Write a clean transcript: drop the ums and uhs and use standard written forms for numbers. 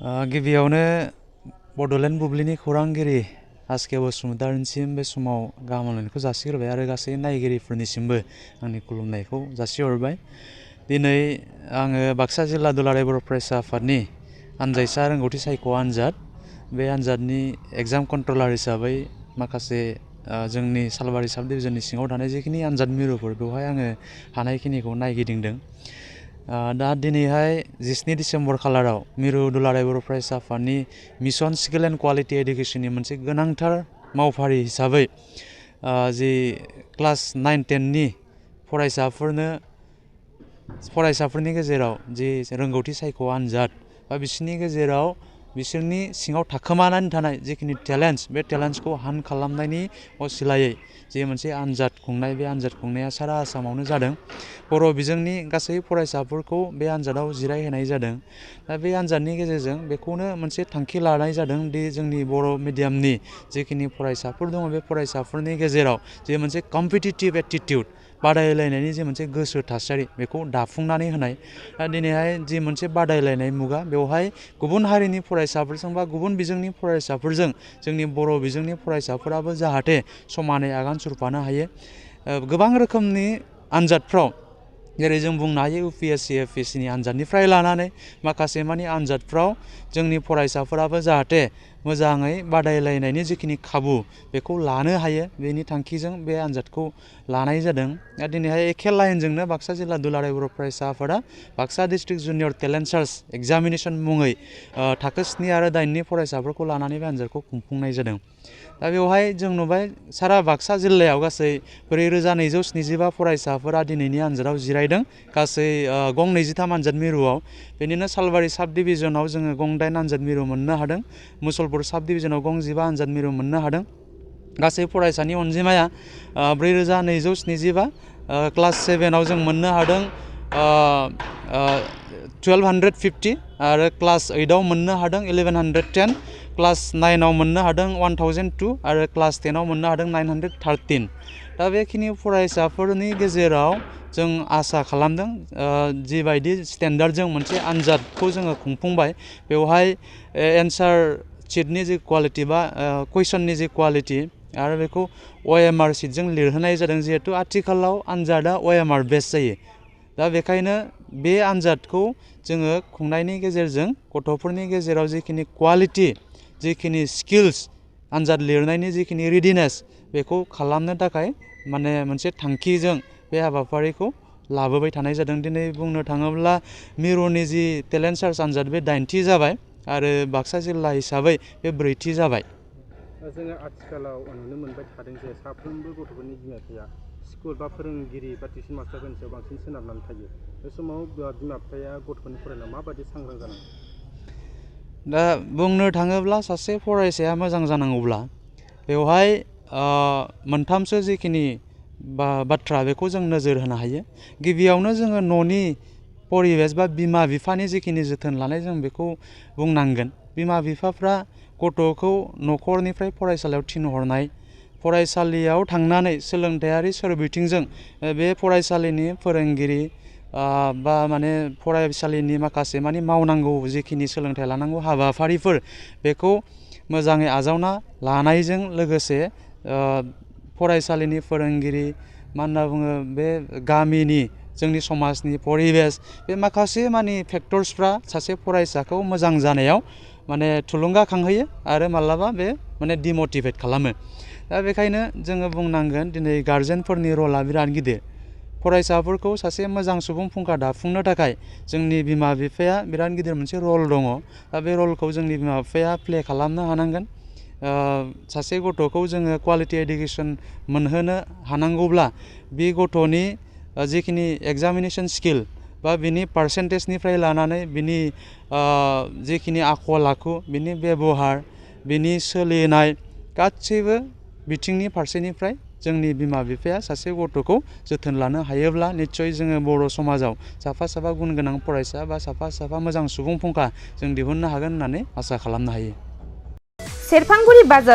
गिबियावनो बड'लेण्ड बुब्लिनि खौरांगिरि आसके बसुमतारिनिसिम बे समाव गाहाम हामलायनायखौ जासिहरबाय आरो गासै नायगिरिफोरनिसिमबो आंनि खुलुमनायखौ जासिहरबाय। दिनै आङो बाक्सा जिल्ला दुलाराय बर' फरायसा आफादनि आनजायसा रोंगौथि सायख' आनजाद बे आनजादनि एग्जाम कन्ट्रलार हिसाबै माखासे जोंनि सालबारि साब डिभिजननि सिङाव थानाय जिखिनि आनजाद मिरुफोर बेवहाय आङो हानायखिनिखौ नायगिदिंदों। दा दिनैहाय 17 डिसेम्बर खालाराव मिरु दुलाराय बर' फरायसा आफादनि मिशन स्किल एन्ड क्वालिटि एडुकेसननि मोनसे गोनांथार मावफारि हिसाबै जि क्लास 9-10 नि फरायसाफोरनि गेजेराव जि रोंगौथि सायख' आनजाद बा बिसोरनि गेजेराव बिसोरनि सिङाव थाखोमानानै थानाय जिखिनि टेलेन्टस बे टेलेन्टसखौ हान खालामनायनि असिलायै जे मोनसे आनजाद खुंनाय बे आनजाद खुंनाया सारा आसामावनो जादों। बर' बिजोंनि गासै फरायसाफोरखौ बे आनजादाव जिरायहोनाय जादों। दा बे आनजादनि गेजेरजों बेखौनो मोनसे थांखि लानाय जादों दि जोंनि बर' मिडियामनि जिखिनि फरायसाफोर दङ बे फरायसाफोरनि गेजेराव जे मोनसे कम्पिटिटिभ एटिटिउड बादायलायनायनि जे मोनसे गोसो थासारि बेखौ दाफुंनानै होनाय। दा दिनैहाय जि मोनसे बादायलायनाय मुगा बेवहाय गुबुन हारिनि फरायसाफोरजों बा गुबुन बिजोंनि फरायसाफोरजों जोंनि बर' बिजोंनि फरायसाफोराबो जाहाथे समानै आगान सुरफानो हायो। गोबां रोखोमनि आनजादफ्राव जेरै जों बुंनो हायो UPSC APSCनि आनजादनिफ्राय लानानै माखासे मानि आनजादफ्राव जोंनि फरायसाफोराबो जाहाथे मोजाङै बादायलायनायनि जिखिनि खाबु बेखौ लानो हायो बेनि थांखिजों बे आनजादखौ लानाय जादों। दा दिनैहाय एखे लाइनजोंनो बाक्सा जिल्ला दुलाराय बर' फरायसा आफादा Baksa district junior talent search examination मुङै थाखो 7 आरो 8 नि फरायसाफोरखौ लानानै बे आनजादखौ खुंफुंनाय जादों। दा बेवहाय जों नुबाय सारा बाक्सा जिल्लायाव गासै 4275 फरायसाफोरा दिनैनि आनजादाव जिरायदों। गासै गं 23 आनजाद मिरुआव बेनिनो सालबारि साब डिभिजनाव जोङो गं 8 आनजाद मिरु मोननो हादों। मुसलपुर साब डिभिजनाव गं 15 आनजाद मिरु मोननो हादों। गासै फरायसानि अनजिमाया 4275। क्लास 7आव जों मोननो हादों 1250 आरो क्लास 8आव मोननो हादों 1110। क्लास 9आव मोननो हादों 1002 आरो क्लास 10आव मोननो हादों 913। दा बेखिनि फरायसाफोरनि गेजेराव जों आसा खालामदों जिबायदि स्टेन्डार्डजों मोनसे आनजादखौ जोङो खुंफुंबाय बेवहाय एन्सार शीटनि जि कुवालिटि बा कुइसननि जि कुवालिटि आरो बेखौ OMR शीटजों लिरहोनाय जादों जिहेथु आथिखालाव आनजादा OMR बेस जायो। दा बेखायनो बे आनजादखौ जोङो खुंनायनि गेजेरजों गथ'फोरनि गेजेराव जिखिनि कुवालिटि जिखिनि स्किल्स आनजाद लिरनायनि जिखिनि रेडिनेस बेखौ खालामनो थाखाय माने मोनसे थांखिजों बे हाबाफारिखौ लाबोबाय थानाय जादों। दिनै बुंनो थाङोब्ला मिरुनि जि टेलेन्ट सार्च आनजाद बे 8थि जाबाय आरो बाक्सा जिल्ला हिसाबै बे 4थि जाबाय। जोङो आथिखालाव नुनो मोनबाय थादों जे साफ्रोमबो गथ'फोरनि बिमा बिफाया स्कुल बा फोरोंगिरि बा टिउसन मास्टारफोरनि सायाव बांसिन सोनारनानै थायो। बे समाव बिमा बिफाया गथ'फोरनि फरायनायाव माबायदि सांग्रां जानांगौ? दा बुंनो थाङोब्ला सासे फरायसाया मोजां जानांगौब्ला बेवहाय मोनथामसो जिखिनि बाथ्रा बेखौ जों नोजोर होनो हायो। गिबियावनो जोङो न'नि परिबेस बा बिमा बिफानि जिखिनि जोथोन लानाय जों बेखौ बुंनांगोन। बिमा बिफाफ्रा गथ'खौ न'खरनिफ्राय फरायसालियाव थिनहरनाय, फरायसालियाव थांनानै सोलोंथायारि सोरबिथिंजों बे फरायसालिनि फोरोंगिरि बा माने फरायसालिनि माखासे माने मावनांगौ जिखिनि सोलोंथाइ लानांगौ हाबाफारिफोर बेखौ मोजाङै आजावना लानायजों लोगोसे फरायसालिनि फोरोंगिरि मा होनना बुङो बे गामिनि जोंनि समाजनि परिबेस बे माखासे माने फेक्टर्सफ्रा सासे फरायसाखौ मोजां जानायाव माने थुलुंगाखांहोयो आरो मालाबा बे माने डिमटिभेट खालामो। दा बेखायनो जोङो बुंनांगोन दिनै गारजेनफोरनि रला बिराद गिदिर। फरायसाफोरखौ सासे मोजां सुबुं फुंखा दाफुंनो थाखाय जोंनि बिमा बिफाया बिराद गिदिर मोनसे रल दङ। दा बे रलखौ जोंनि बिमा बिफाया प्ले खालामनो हानांगोन। सासे गथ'खौ जोङो क्वालिटि एडुकेसन मोनहोनो हानांगौब्ला बे गथ'नि जिखिनि एग्जामिनेसन स्किल बा बिनि पार्सेन्टेजनिफ्राय लानानै बिनि जिखिनि आखल आखु बिनि बेब'हार बिनि सोलिनाय गासैबो बिथिंनि फारसेनिफ्राय जोंनि बिमा बिफाया सासे गथ'खौ जोथोन लानो हायोब्ला निस्सय जोङो बर' समाजाव साफा गुन गोनां फरायसा बा साफा मोजां सुबुं फुंखा जों दिहुननो हागोन होननानै आसा खालामनो हायो। सेरफांगुरि बाजार